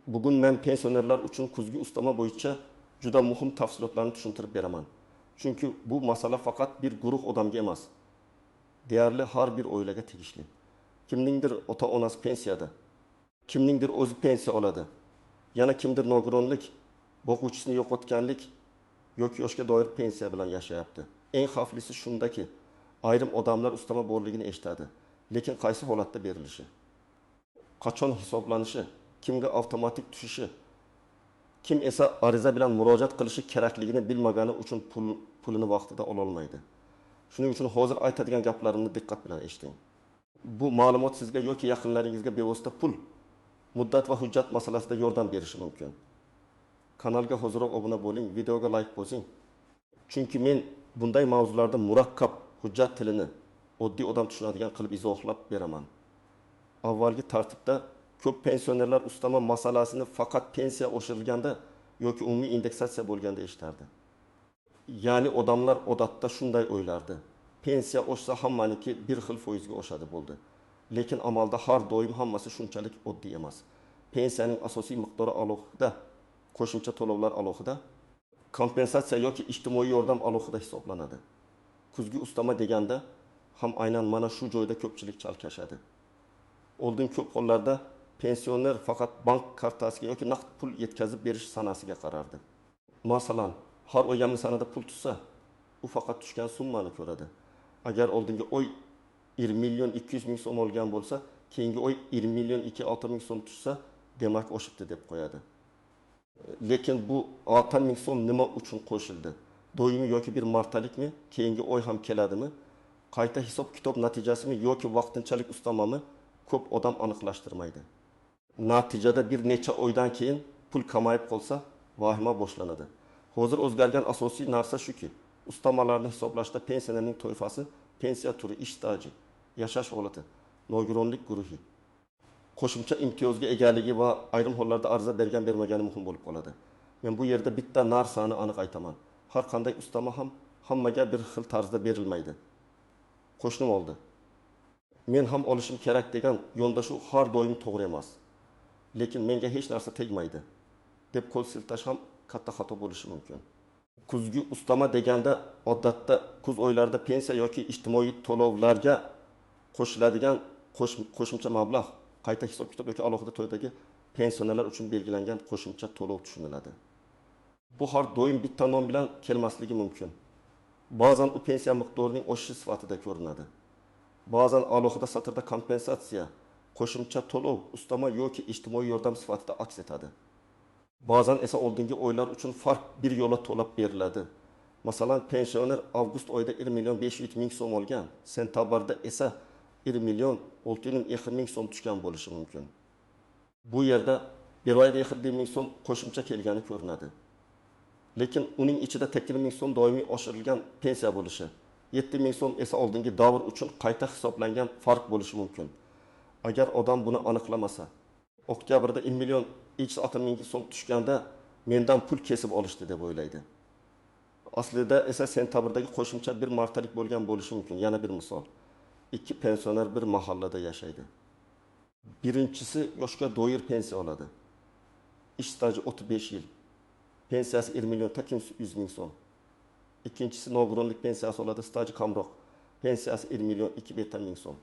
Bugun men pensionerlar uchun kuzgi ustama bo'yicha juda muhim tafsilotlarni tushuntirib beraman. Chunki bu masala faqat bir guruh odamga emas, deyarli har bir oilaga tegishli. Kimningdir ota-onasi pensiyada, kimningdir o'zi pensiya oladi, yana kimdir nogironlik, boquvchisini yo'qotganlik yoki yoshga doir pensiya bilan yashayapti. Eng xavflisi shundaki, ayrim odamlar ustama borligini eshitadi, lekin qaysi holatda berilishi, qachon hisoblanishi, kimga avtomatik tushishi, kim esa ariza bilan murojaat qilishi kerakligini bilmagani uchun pulini vaqtida ololmaydi. Shuning uchun hozir aytadigan gaplarimni diqqat bilan eshiting. Bu ma'lumot sizga yoki yaqinlaringizga bevosita pul, muddat va hujjat masalasida yordam berishi mumkin. Kanalga hoziroq obuna bo'ling, videoga like bosing. Chunki men bunday mavzularda murakkab hujjat tilini oddiy odam tushunadigan qilib izohlab beraman. Avvalgi tartibda ko'p pensionerlar ustama masalasini faqat pensiya oshirilganda yoki umumiy indeksatsiya bo'lganda eshitardi. Ya'ni odamlar odatda shunday o'ylardi. Pensiya oshsa hammaniki bir xil foizga oshadi bo'ldi. Lekin amalda har doim hammasi shunchalik oddiy emas. Pensiyaning asosiy miqdori alohida, qo'shimcha to'lovlar alohida, kompensatsiya yoki ijtimoiy yordam alohida hisoblanadi. Kuzgi ustama deganda ham aynan mana shu joyda ko'pchilik chalkashadi. Oldin ko'p hollarda pensioner faqat bank kartasiga yoki naqd pul yetkazib berish sanasiga qarardi. Masalan, har oy yarim sanada pul tushsa, u faqat tushgan summani ko'radi. Agar oldingi oy 1 million 200 ming so'm olgan bo'lsa, keyingi oy 1 million 206 ming so'm tushsa, demak oshibdi deb qo'yadi. Lekin bu 6 ming so'm nima uchun qo'shildi? Doimiy yoki bir martalikmi? Keyingi oy ham keladimi? Qayta hisob-kitob natijasimi yoki vaqtinchalik ustamami? Ko'p odam aniqlashtirmaydi. Natijada bir necha oydan keyin pul kamayib qolsa, vahima boshlanadi. Hozir o'zgargan asosiy narsa shuki, ustamalarni hisoblashda pensionerning toifasi, pensiya turi, ish staji, yashash holati, nogironlik guruhi, qo'shimcha imtiyozga egaligi va ayrim hollarda ariza bergan bermagani muhim bo'lib qoladi. Men bu yerda bitta narsani aniq aytaman. Har qanday ustama ham hammaga bir xil tarzda berilmaydi. Qo'shnim oldi, men ham olishim kerak degan yondashuv har doim to'g'ri emas. Lekin menga hech narsa tegmaydi deb qo'l siltash ham katta xato bo'lishi mumkin. Kuzgi ustama deganda odatda kuz oylarida pensiya yoki ijtimoiy to'lovlarga qo'shiladigan qo'shimcha mablag', qayta hisob-kitob yoki alohida to'ydagi pensionerlar uchun belgilangan qo'shimcha to'lov tushuniladi. Bu har doim bitta nom bilan kelmasligi mumkin. Ba'zan u pensiya miqdorining oshishi sifatida ko'rinadi. Ba'zan alohida satrda kompensatsiya, qo'shimcha to'lov, ustama yoki ijtimoiy yordam sifatida aks etadi. Ba'zan esa oldingi oylar uchun farq bir yo'la to'lab beriladi. Masalan, pensioner avgust oyida 1 million 500 ming so'm olgan, sentabrda esa 1 million 650 ming so'm tushgan bo'lishi mumkin. Bu yerda bir oyda 50 ming so'm qo'shimcha kelgani ko'rinadi. Lekin uning ichida 8 ming so'm doimiy oshirilgan pensiya bo'lishi, 7 ming so'm esa oldingi davr uchun qayta hisoblangan farq bo'lishi mumkin. Agar odam buni aniqlamasa, oktyabrda 1 million 260 ming so'm tushganda mendan pul kesib olishdi deb o'ylaydi. Aslida esa sentabrdagi qo'shimcha bir martalik bo'lgan bo'lishi mumkin. Yana bir misol. Ikki pensioner bir mahallada yashaydi. Birinchisi yoshga doir pensiya oladi. Ish staji 35 yil. Pensiyasi 1 million 100 ming so'm. Ikkinchisi nogironlik pensiyasi oladi, staji kamroq. Pensiyasi 1 million 2 ming so'm.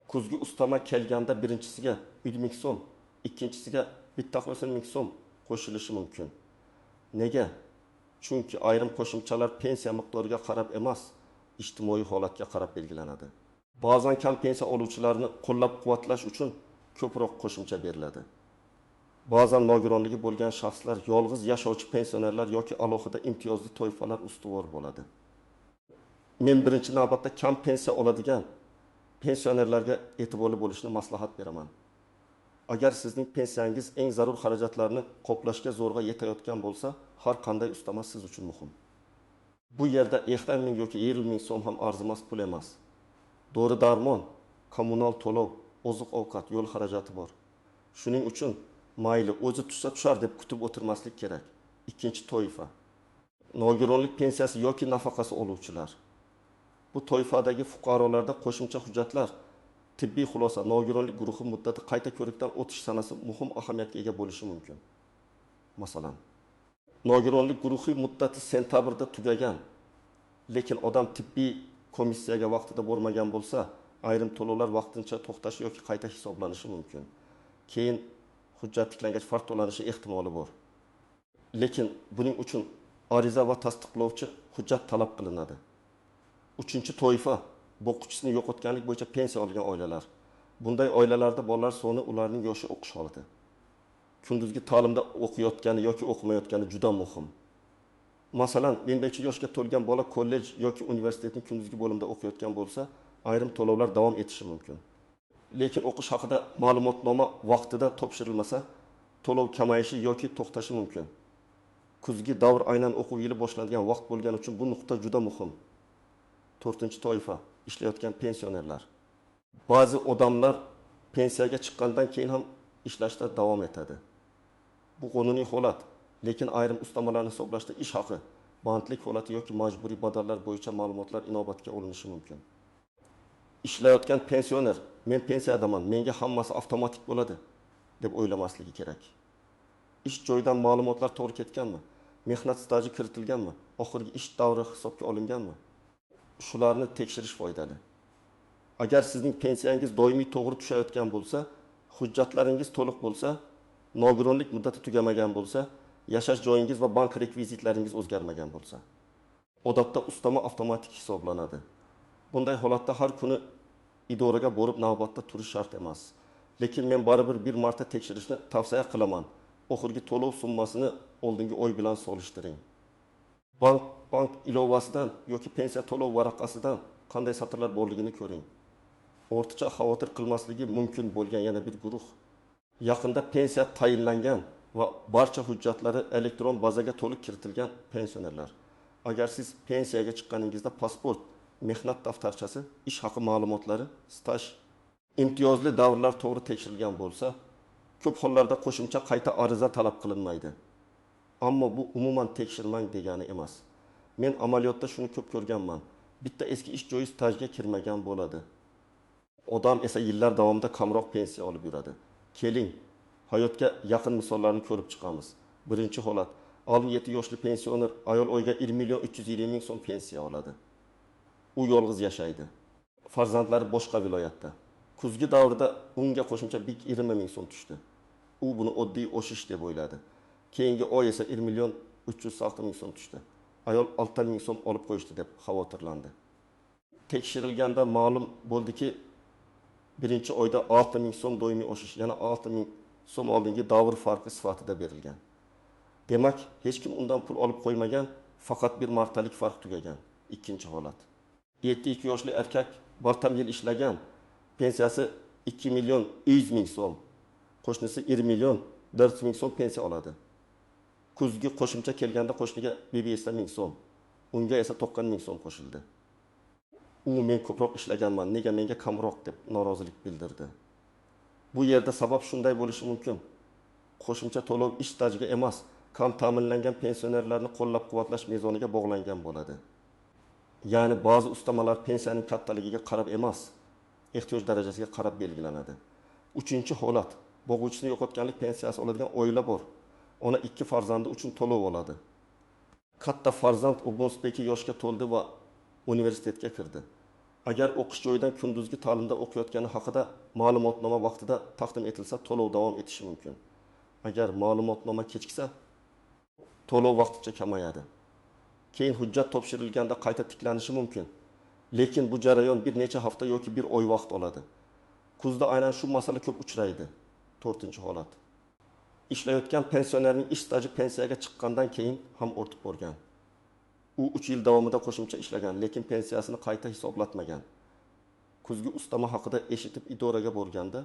Kuzgi ustama kelganda birinchisiga 1 ming so'm, ikkinchisiga 1,5 ming so'm qo'shilishi mumkin. Nega? Chunki ayrim qo'shimchalar pensiya miqdoriga qarab emas, ijtimoiy holatga qarab belgilanadi. Ba'zan kam pensiya oluvchilarni qo'llab-quvvatlash uchun ko'proq qo'shimcha beriladi. Ba'zan nogironligi bo'lgan shaxslar, yolg'iz yashovchi pensionerlar yoki alohida imtiyozli toifalar ustuvor bo'ladi. Men birinchi navbatda kam pensiya oladigan pensionerlarga e'tiborli bo'lishni maslahat beraman. Agar sizning pensiyangiz eng zarur xarajatlarni qoplashga zo'rg'a yetayotgan bo'lsa, har qanday ustama siz uchun muhim. Bu yerda 2 ming yoki 20 ming so'm ham arzimas pul emas. Dori-darmon, kommunal to'lov, oziq-ovqat, yo'l xarajati bor. Shuning uchun mayli o'zi tushsa tushar deb kutib o'tirmaslik kerak. Ikkinchi toifa nogironlik pensiyasi yoki nafaqasi oluvchilar. Bu toifadagi fuqarolarda qo'shimcha hujjatlar, Tibbiy xulosa, nogironlik guruhi muddati, qayta ko'rikdan o'tish sanasi muhim ahamiyatga ega bo'lishi mumkin. Masalan, nogironlik guruhi muddati sentabrda tugagan, lekin odam tibbiy komissiyaga vaqtida bormagan bo'lsa, ayrim to'lovlar vaqtincha to'xtashi yoki qayta hisoblanishi mumkin. Keyin hujjat tiklangach farq to'lanishi ehtimoli bor. Lekin buning uchun ariza va tasdiqlovchi hujjat talab qilinadi. Uchinchi toifa boquvchisini yo'qotganlik bo'yicha pensiya olgan oilalar. Bunday oilalarda bolalar soni, ularning yoshi, o'qish holati. Kunduzgi ta'limda o'qiyotgani yoki o'qimayotgani juda muhim. Masalan, 15 yoshga to'lgan bola kollej yoki universitetning kunduzgi bo'limida o'qiyotgan bo'lsa, ayrim to'lovlar davom etishi mumkin. Lekin o'qish haqida ma'lumotnoma vaqtida topshirilmasa, to'lov kamayishi yoki to'xtashi mumkin. Kuzgi davr aynan o'quv yili boshlanadigan vaqt bo'lgani uchun bu nuqta juda muhim. To'rtinchi toifa ishlayotgan pensionerlar. Ba'zi odamlar pensiyaga chiqqandan keyin ham ishlashda davom etadi. Bu qonuniy holat, lekin ayrim ustamalarni hisoblashda ish haqi, bandlik holati yoki majburiy badallar bo'yicha ma'lumotlar inobatga olinishi mumkin. Ishlayotgan pensioner, men pensiyadaman, menga hammasi avtomatik bo'ladi deb o'ylamasligi kerak. Ish joyidan ma'lumotlar to'g'ri ketganmi? Mehnat staji kiritilganmi? Oxirgi ish davri hisobga olinganmi? Shularni tekshirish foydali. Agar sizning pensiyangiz doimiy to'g'ri tushayotgan bo'lsa, hujjatlaringiz to'liq bo'lsa, nogironlik muddati tugamagan bo'lsa, yashash joyingiz va bank rekvizitlaringiz o'zgarmagan bo'lsa, odatda ustama avtomatik hisoblanadi. Bunday holatda har kuni idoraga borib navbatda turish shart emas. Lekin men baribir bir marta tekshirishni tavsiya qilaman. Oxirgi to'lov summasini oldingi oy bilan solishtiring. Bank ilovasidan yoki pensiya to'lov varaqasidan qanday satrlar borligini ko'ring. Ortiqcha xavotir qilmasligi mumkin bo'lgan yana bir guruh. Yaqinda pensiya tayinlangan va barcha hujjatlari elektron bazaga to'liq kiritilgan pensionerlar. Agar siz pensiyaga chiqqaningizda pasport, mehnat daftarchasi, ish haqi ma'lumotlari, staj, imtiyozli davrlar to'g'ri tekshirilgan bo'lsa, ko'p hollarda qo'shimcha qayta ariza talab qilinmaydi. Ammo bu umuman tekshirmang degani emas. Men amaliyotda shuni ko'p ko'rganman. Bitta eski ish joyi stajga kirmagan bo'ladi. Odam esa yillar davomida kamroq pensiya olib yuradi. Keling, hayotga yaqin misollarni ko'rib chiqamiz. Birinchi holat, 67 yoshli pensioner ayol oyiga 1 million 320 ming so'm pensiya oladi. U yolg'iz yashaydi. Farzandlari boshqa viloyatda. Kuzgi davrda unga qo'shimcha 20 ming so'm tushdi. U buni oddiy o'shish deb o'yladi. Keyingi oy esa 1 million 306 ming so'm tushdi. Ayol 6 ming so'm olib qo'yishdi deb xavotirlandi. Tekshirilganda ma'lum bo'ldiki, birinchi oyda 6 ming so'm doimiy o'shish, yana 6 ming so'm oldingi davr farqi sifatida berilgan. Demak, hech kim undan pul olib qo'ymagan, faqat bir martalik farq tugagan. Ikkinchi holat. 72 yoshli erkak bir yil ishlagan, pensiyasi 2 million 100 ming so'm. Qo'shnisi 1 million 400 ming so'm pensiya oladi. Kuzgi qo'shimcha kelganda qo'shniga 5 ming so'm, unga esa 90 ming so'm qo'shildi. U men ko'proq ishlaganman, nega menga kamroq deb norozilik bildirdi. Bu yerda sabab shunday bo'lishi mumkin. Qo'shimcha to'lov ish stajiga emas, kam ta'minlangan pensionerlarni qo'llab-quvvatlash mezoniga bog'langan bo'ladi. Ya'ni ba'zi ustamalar pensiyaning kattaligiga qarab emas, ehtiyoj darajasiga qarab belgilanadi. Uchinchi holat, boquvchisini yo'qotganlik pensiyasi oladigan oila bor. Ona 2 farzandi uchun to'lov oladi. Katta farzand 18 yoshga to'ldi va universitetga kirdi. Agar o'qish joyidan kunduzgi ta'limda o'qiyotgani haqida ma'lumotnoma vaqtida taqdim etilsa, to'lov davom etishi mumkin. Agar ma'lumotnoma kechiksa, to'lov vaqtincha kamayadi. Keyin hujjat topshirilganda qayta tiklanishi mumkin. Lekin bu jarayon bir necha hafta yoki bir oy vaqt oladi. Kuzda aynan shu masala ko'p uchraydi. To'rtinchi holat. Ishlayotgan pensionerning ish staji pensiyaga chiqqandan keyin ham ortib borgan. U 3 yil davomida qo'shimcha ishlagan, lekin pensiyasini qayta hisoblatmagan. Kuzgi ustama haqida eshitib idoraga borganda,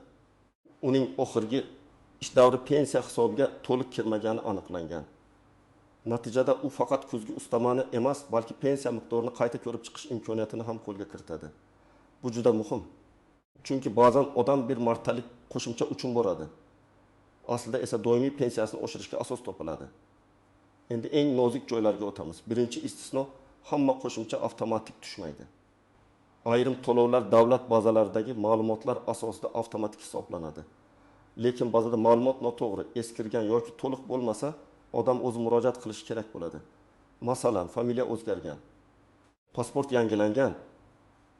uning oxirgi ish davri pensiya hisobiga to'liq kirmagani aniqlangan. Natijada u faqat kuzgi ustamani emas, balki pensiya miqdorini qayta ko'rib chiqish imkoniyatini ham qo'lga kiritadi. Bu juda muhim. Chunki ba'zan odam bir martalik qo'shimcha uchun boradi. Aslida esa doimiy pensiyasini oshirishga asos topiladi. Endi eng nozik joylarga o'tamiz. Birinchi istisno, hamma qo'shimcha avtomatik tushmaydi. Ayrim to'lovlar davlat bazalaridagi ma'lumotlar asosida avtomatik hisoblanadi. Lekin bazada ma'lumot noto'g'ri, eskirgan yoki to'liq bo'lmasa, odam o'zi murojaat qilishi kerak bo'ladi. Masalan, familiya o'zgargan, pasport yangilangan,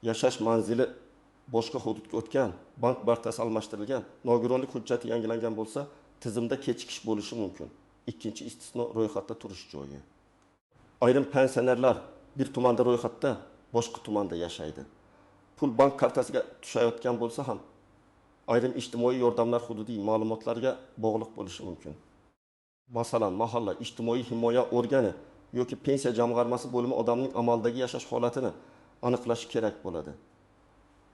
yashash manzili boshqa hududga o'tgan, bank kartasi almashtirilgan, nogironlik hujjati yangilangan bo'lsa, tizimda kechikish bo'lishi mumkin. Ikkinchi istisno ro'yxatda turish joyi. Ayrim pensionerlar bir tumanda ro'yxatda, boshqa tumanda yashaydi. Pul bank kartasiga tushayotgan bo'lsa ham, ayrim ijtimoiy yordamlar hududiy ma'lumotlarga bog'liq bo'lishi mumkin. Masalan, mahalla ijtimoiy himoya organi yoki pensiya jamg'armasi bo'limi odamning amaldagi yashash holatini aniqlashi kerak bo'ladi.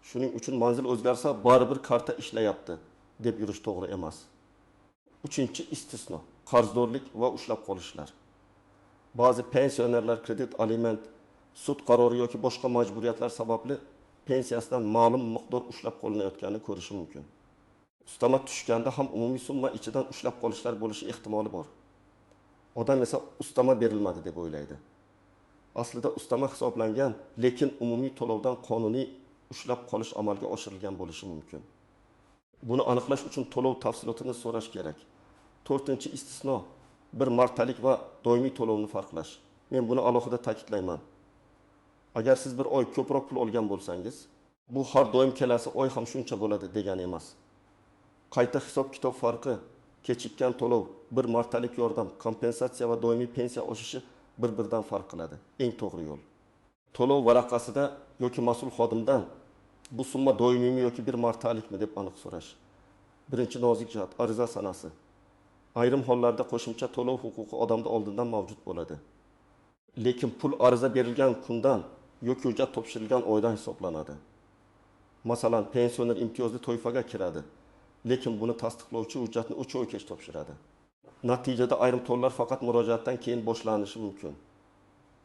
Shuning uchun manzil o'zgarsa, baribir karta ishlayapti deb yurish to'g'ri emas. Uchinchi istisno qarzdorlik va ushlab qolishlar. Ba'zi pensionerlar kredit, aliment, sud qarori yoki boshqa majburiyatlar sababli pensiyasidan ma'lum miqdor ushlab qolinayotganini ko'rishi mumkin. Ustama tushganda ham umumiy summa ichidan ushlab qolishlar bo'lishi ehtimoli bor. Odam esa ustama berilmadi deb o'ylaydi. Aslida ustama hisoblangan, lekin umumiy to'lovdan qonuniy ushlab qolish amalga oshirilgan bo'lishi mumkin. Buni aniqlash uchun to'lov tafsilotini so'rash kerak. To'rtinchi istisno bir martalik va doimiy to'lovni farqlash. Men buni alohida ta'kidlayman. Agar siz bir oy ko'proq pul olgan bo'lsangiz, bu har doim kelasi oy ham shuncha bo'ladi degani emas. Qayta hisob-kitob farqi, kechikkan to'lov, bir martalik yordam, kompensatsiya va doimiy pensiya oshishi bir-biridan farq qiladi. Eng to'g'ri yo'l. To'lov varaqasida yoki mas'ul xodimdan bu summa doimiymi yoki bir martalikmi deb aniq so'rash. Birinchi nozik jihat ariza sanasi. Ayrim hollarda qo'shimcha to'lov huquqi odamda oldindan mavjud bo'ladi. Lekin pul ariza berilgan kundan yoki hujjat topshirilgan oydan hisoblanadi. Masalan, pensioner imtiyozli toifaga kiradi, lekin buni tasdiqlovchi hujjatni 3 oy kech topshiradi. Natijada ayrim to'lovlar faqat murojaatdan keyin boshlanishi mumkin.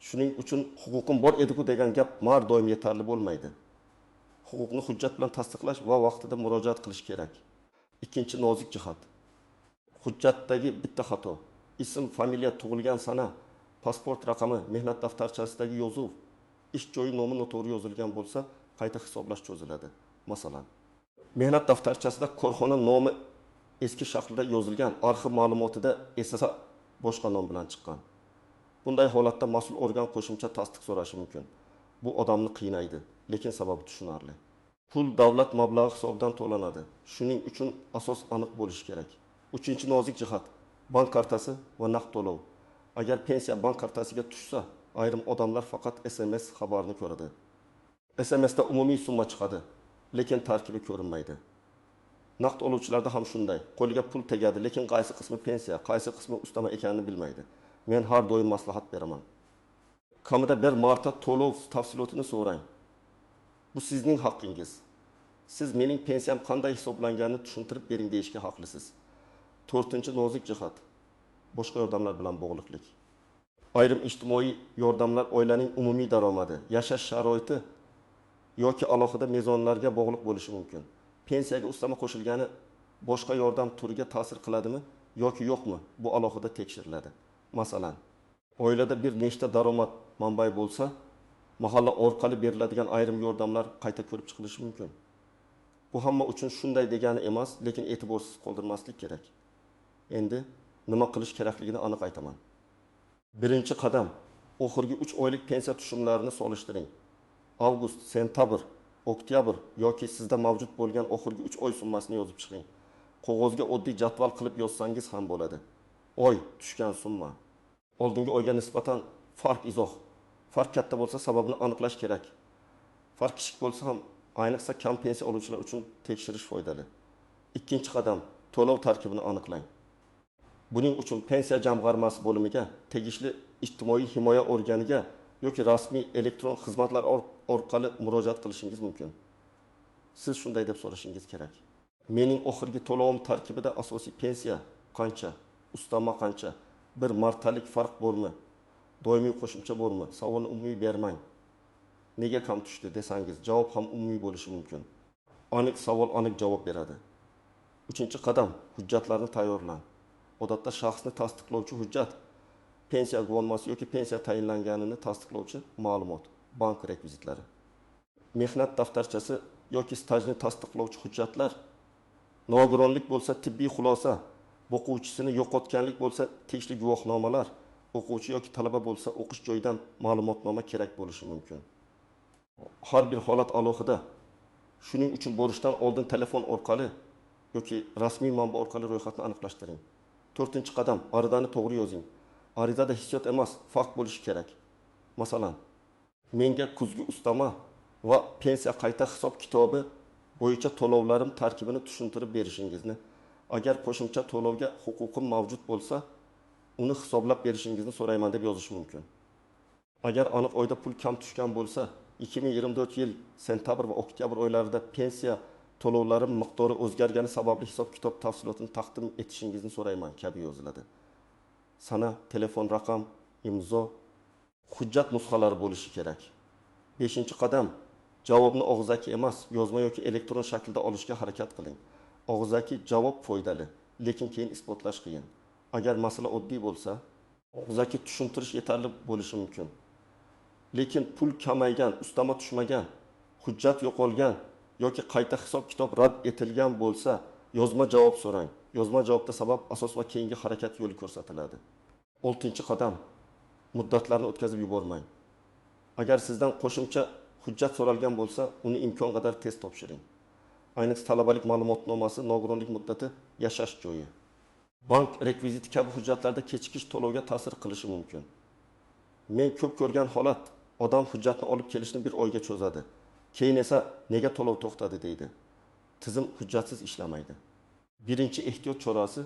Shuning uchun huquqim bor edi-ku degan gap har doim yetarli bo'lmaydi. Huquqni hujjat bilan tasdiqlash va vaqtida murojaat qilish kerak. Ikkinchi nozik jihat. Hujjatdagi bitta xato, ism, familiya, tug'ilgan sana, pasport raqami, mehnat daftarchasidagi yozuv, ish joyi nomi noto'g'ri yozilgan bo'lsa, qayta hisoblash cho'ziladi. Masalan, mehnat daftarchasida korxona nomi eski shaklda yozilgan, arxiv ma'lumotida esa boshqa nom bilan chiqqan. Bunday holatda mas'ul organ qo'shimcha tasdiq so'rashi mumkin. Bu odamni qiynaydi, lekin sababi tushunarli. Pul davlat mablag'i hisobidan to'lanadi. Shuning uchun asos aniq bo'lishi kerak. Uchinchi nozik jihat bank kartasi va naqd to'lov. Agar pensiya bank kartasiga tushsa, ayrim odamlar faqat SMS xabarini ko'radi. SMSda umumiy summa chiqadi, lekin tarkibi ko'rinmaydi. Naqd oluvchilarda ham shunday. Qo'liga pul tegadi, lekin qaysi qismi pensiya, qaysi qismi ustama ekanini bilmaydi. Men har doim maslahat beraman. Kamida bir marta to'lov tafsilotini so'rang. Bu sizning haqqingiz. Siz mening pensiyam qanday hisoblanganini tushuntirib bering deyishga haqlisiz. To'rtinchi nozik jihat boshqa yordamlar bilan bog'liqlik. Ayrim ijtimoiy yordamlar oilaning umumiy daromadi, yashash sharoiti yoki alohida mezonlarga bog'liq bo'lishi mumkin. Pensiyaga ustama qo'shilgani boshqa yordam turiga ta'sir qiladimi yoki yo'qmi, bu alohida tekshiriladi. Masalan, oilada bir nechta daromad manbai bo'lsa, mahalla orqali beriladigan ayrim yordamlar qayta ko'rib chiqilishi mumkin. Bu hamma uchun shunday degani emas, lekin e'tiborsiz qoldirmaslik kerak. Endi nima qilish kerakligini aniq aytaman. Birinchi qadam, oxirgi 3 oylik pensiya tushumlarini solishtiring. Avgust, sentabr, oktyabr yoki sizda mavjud bo'lgan oxirgi 3 oy summasini yozib chiqing. Qog'ozga oddiy jadval qilib yozsangiz ham bo'ladi. Oy tushgan summa. Oldingi oyga nisbatan farq izoh. Farq katta bo'lsa sababini aniqlash kerak. Farq kichik bo'lsa ham, ayniqsa kam pensiya oluvchilar uchun tekshirish foydali. Ikkinchi qadam, to'lov tarkibini aniqlang. Buning uchun pensiya jamg'armasi bo'limiga, tegishli ijtimoiy himoya organiga yoki rasmiy elektron xizmatlar orqali murojaat qilishingiz mumkin. Siz shunday deb so'rashingiz kerak. Mening oxirgi to'lovim tarkibida asosiy pensiya qancha, ustama qancha, bir martalik farq bormi, doimiy qo'shimcha bormi? Savolni umumiy bermang. Nega kam tushdi desangiz, javob ham umumiy bo'lishi mumkin. Aniq savol aniq javob beradi. Uchinchi qadam, hujjatlarni tayyorlang. Odatda shaxsni tasdiqlovchi hujjat, pensiya guvohnomasi yoki pensiya tayinlanganini tasdiqlovchi ma'lumot, bank rekvizitlari. Mehnat daftarchasi yoki stajni tasdiqlovchi hujjatlar, nogironlik bo'lsa tibbiy xulosa, boquvchisini yo'qotganlik bo'lsa tegishli guvohnomalar, o'quvchi yoki talaba bo'lsa o'qish joyidan ma'lumotnoma kerak bo'lishi mumkin. Har bir holat alohida. Shuning uchun borishdan oldin telefon orqali yoki rasmiy manba orqali ro'yxatni aniqlashtiring. To'rtinchi qadam, arizani to'g'ri yozing. Arizada hissiyot emas, fakt bo'lishi kerak. Masalan, menga kuzgi ustama va pensiya qayta hisob kitobi bo'yicha to'lovlarim tarkibini tushuntirib berishingizni, agar qo'shimcha to'lovga huquqim mavjud bo'lsa, uni hisoblab berishingizni so'rayman deb yozish mumkin. Agar aniq oyda pul kam tushgan bo'lsa, 2024 yil sentabr va oktyabr oylarida pensiya to'lovlarim miqdori o'zgargani sababli hisob-kitob tafsilotini taqdim etishingizni so'rayman kabi yoziladi. Sana, telefon raqam, imzo, hujjat nusxalari bo'lishi kerak. 5-qadam, javobni og'zaki emas, yozma yoki elektron shaklda olishga harakat qiling. Og'zaki javob foydali, lekin keyin isbotlash qiyin. Agar masala oddiy bo'lsa, og'zaki tushuntirish yetarli bo'lishi mumkin. Lekin pul kamaygan, ustama tushmagan, hujjat yo'qolgan yoki qayta hisob-kitob rad etilgan bo'lsa, yozma javob so'rang. Yozma javobda sabab, asos va keyingi harakat yo'li ko'rsatiladi. 6-qadam, muddatlarni o'tkazib yubormang. Agar sizdan qo'shimcha hujjat so'ralgan bo'lsa, uni imkon qadar tez topshiring. Ayniqsa talabalik ma'lumotnomasi, nogironlik muddati, yashash joyi, bank rekviziti kabi hujjatlarda kechikish to'lovga ta'sir qilishi mumkin. Men ko'p ko'rgan holat, odam hujjatni olib kelishni bir oyga cho'zadi. Keyin esa nega to'lov to'xtadi deydi. Tizim hujjatsiz ishlamaydi. Birinchi ehtiyot chorasi,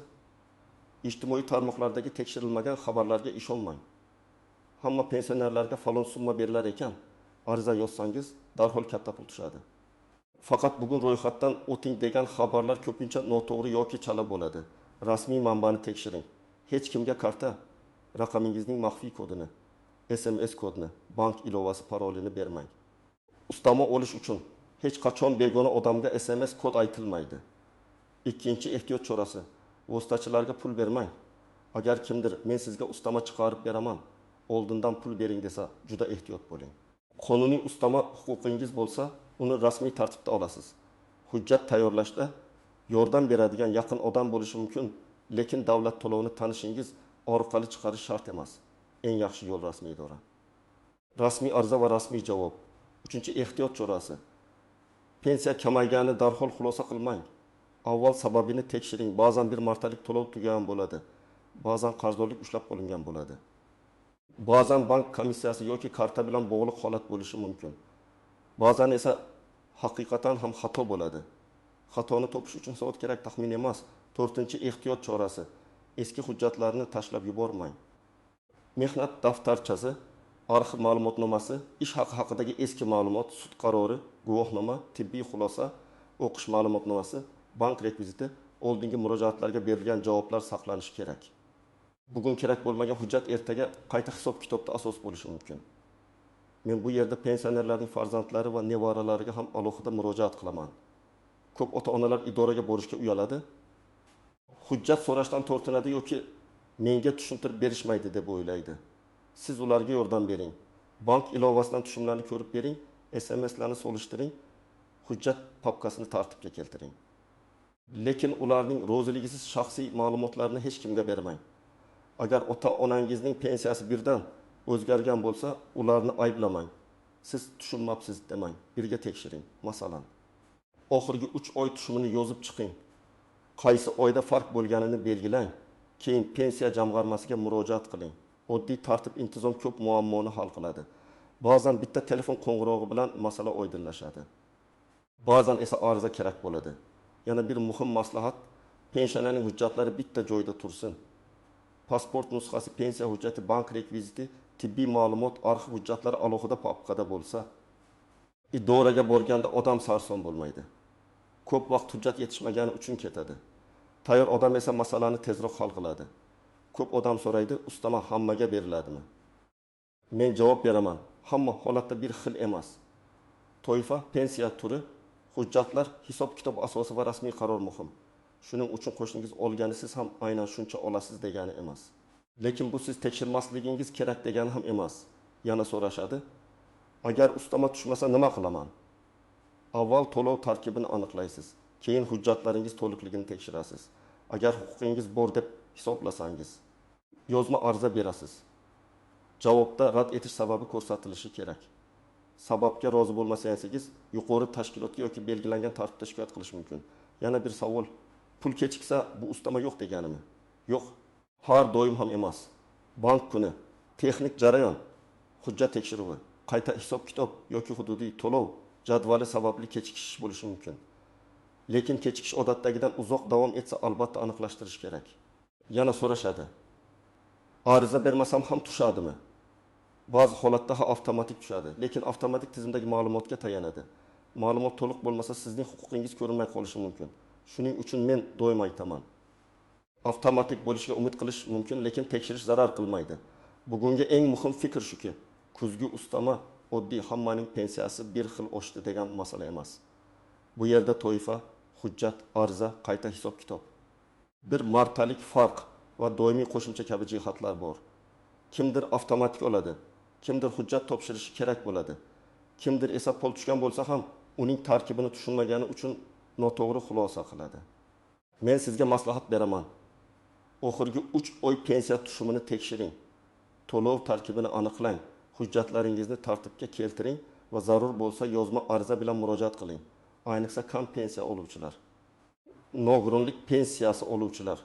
ijtimoiy tarmoqlardagi tekshirilmagan xabarlarga ishonmang. Hamma pensionerlarga falon summa berilar ekan, ariza yozsangiz darhol katta pul tushadi. Faqat bugun ro'yxatdan o'ting degan xabarlar ko'pincha noto'g'ri yoki chala bo'ladi. Rasmiy manbani tekshiring. Hech kimga karta raqamingizning maxfiy kodini, SMS kodini, bank ilovasi parolini bermang. Ustama olish uchun hech qachon begona odamga SMS kod aytilmaydi. Ikkinchi ehtiyot chorasi, vositachilarga pul bermang. Agar kimdir men sizga ustama chiqarib beraman, oldindan pul bering desa, juda ehtiyot bo'ling. Qonuniy ustama huquqingiz bo'lsa, uni rasmiy tartibda olasiz. Hujjat tayyorlashda yordam beradigan yaqin odam bo'lishi mumkin, lekin davlat to'lovini tanishingiz orqali chiqarish shart emas. Eng yaxshi yo'l rasmiy idora. Rasmiy ariza va rasmiy javob. Uchinchi ehtiyot chorasi. Pensiya kamaygani darhol xulosa qilmang. Avval sababini tekshiring. Ba'zan bir martalik to'lov tugagan bo'ladi. Ba'zan qarzdorlik ushlab qolingan bo'ladi. Ba'zan bank komissiyasi yoki karta bilan bog'liq holat bo'lishi mumkin. Ba'zan esa haqiqatan ham xato bo'ladi. Xatoni topish uchun soat kerak, taxmin emas. To'rtinchi ehtiyot chorasi. Eski hujjatlarni tashlab yubormang. Mehnat daftarchasi, arxiv ma'lumotnomasi, ish haqi haqidagi eski ma'lumot, sud qarori, guvohnoma, tibbiy xulosa, o'qish ma'lumotnomasi, bank rekviziti, oldingi murojaatlarga berilgan javoblar saqlanishi kerak. Bugun kerak bo'lmagan hujjat ertaga qayta hisob-kitobda asos bo'lishi mumkin. Men bu yerda pensionerlarning farzandlari va nevaralariga ham alohida murojaat qilaman. Ko'p ota-onalar idoraga borishga uyaladi. Hujjat so'rashdan tortinadi yoki menga tushuntirib berishmaydi deb o'ylaydi. Siz ularga yordam bering. Bank ilovasidan tushumlarni ko'rib bering, SMSlarni solishtiring, hujjat papkasini tartibga keltiring. Lekin ularning roziligisiz shaxsiy ma'lumotlarni hech kimga bermang. Agar ota-onangizning pensiyasi birdan o'zgargan bo'lsa, ularni ayblamang. Siz tushunmabsiz demang, birga tekshiring. Masalan, oxirgi 3 oy tushumini yozib chiqing. Qaysi oyda farq bo'lganini belgilang. Keyin pensiya jamg'armasiga murojaat qiling. Oddiy tartib intizom ko'p muammoni hal qiladi. Ba'zan bitta telefon qo'ng'irog'i bilan masala oydinlashadi. Ba'zan esa ariza kerak bo'ladi. Yana bir muhim maslahat, pensionerning hujjatlari bitta joyda tursin. Pasport nusxasi, pensiya hujjati, bank rekviziti, tibbiy ma'lumot, arxiv hujjatlari alohida papkada bo'lsa, idoraga borganda odam sarson bo'lmaydi. Ko'p vaqt hujjat yetishmagani uchun ketadi. Tayyor odam esa masalani tezroq hal qiladi. Ko'p odam so'raydi, ustama hammaga beriladimi? Men javob beraman, hamma holatda bir xil emas. Toifa, pensiya turi, hujjatlar, hisob-kitob asosi va rasmiy qaror muhim. Shuning uchun qo'shningiz olgani siz ham aynan shuncha olasiz degani emas. Lekin bu siz tekshirmasligingiz kerak degani ham emas. Yana so'rashadi, agar ustama tushmasa nima qilaman? Avval to'lov tarkibini aniqlaysiz, keyin hujjatlaringiz to'liqligini tekshirasiz. Agar huquqingiz bor deb hisoblasangiz, yozma ariza berasiz. Javobda rad etish sababi ko'rsatilishi kerak. Sababga rozi bo'lmasangiz, yuqori tashkilotga yoki belgilangan tartibda shikoyat qilish mumkin. Yana bir savol: pul kechiksa, bu ustama yo'q deganimi? Yo'q, har doim ham emas. Bank kuni, texnik jarayon, hujjat tekshiruvi, qayta hisob kitob yoki hududiy to'lov jadvali sababli kechikish bo'lishi mumkin. Lekin kechikish odatdagidan uzoq davom etsa, albatta aniqlashtirish kerak. Yana so'rashadi: ariza bermasam ham tushadimi? Ba'zi holatda ha, avtomatik tushadi, lekin avtomatik tizimdagi ma'lumotga tayanadi. Ma'lumot to'liq bo'lmasa, sizning huquqingiz ko'rinmay qolishi mumkin. Shuning uchun men doim aytaman: avtomatik bo'lishiga umid qilish mumkin, lekin tekshirish zarar qilmaydi. Bugungi eng muhim fikr shuki, kuzgi ustama oddiy hammaning pensiyasi bir xil oshdi degan masala emas. Bu yerda toifa, hujjat, ariza, qayta hisob kitob, bir martalik farq va doimiy qo'shimcha kabi jihatlar bor. Kimdir avtomatik oladi, kimdir hujjat topshirishi kerak bo'ladi, kimdir esa pul tushgan bo'lsa ham uning tarkibini tushunmagani uchun noto'g'ri xulosa qiladi. Men sizga maslahat beraman: oxirgi 3 oy pensiya tushumini tekshiring, to'lov tarkibini aniqlang, hujjatlaringizni tartibga keltiring va zarur bo'lsa yozma ariza bilan murojaat qiling. Ayniqsa kam pensiya oluvchilar, nogironlik pensiyasi oluvchilar,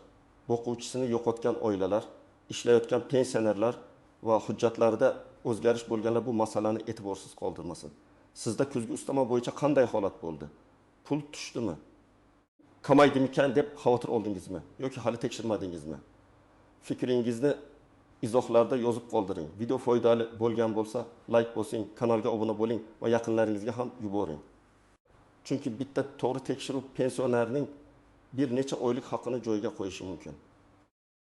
boquvchisini yo'qotgan oilalar, ishlayotgan pensionerlar va hujjatlarida o'zgarish bo'lganlar bu masalani e'tiborsiz qoldirmasin. Sizda kuzgi ustama bo'yicha qanday holat bo'ldi? Pul tushdimi? Kamaydimikan deb xavotir oldingizmi yoki hali tekshirmadingizmi? Fikringizni izohlarda yozib qoldiring. Video foydali bo'lgan bo'lsa, like bosing, kanalga obuna bo'ling va yaqinlaringizga ham yuboring. Chunki bitta to'g'ri tekshiruv pensionerning bir necha oylik haqini joyiga qo'yishi mumkin.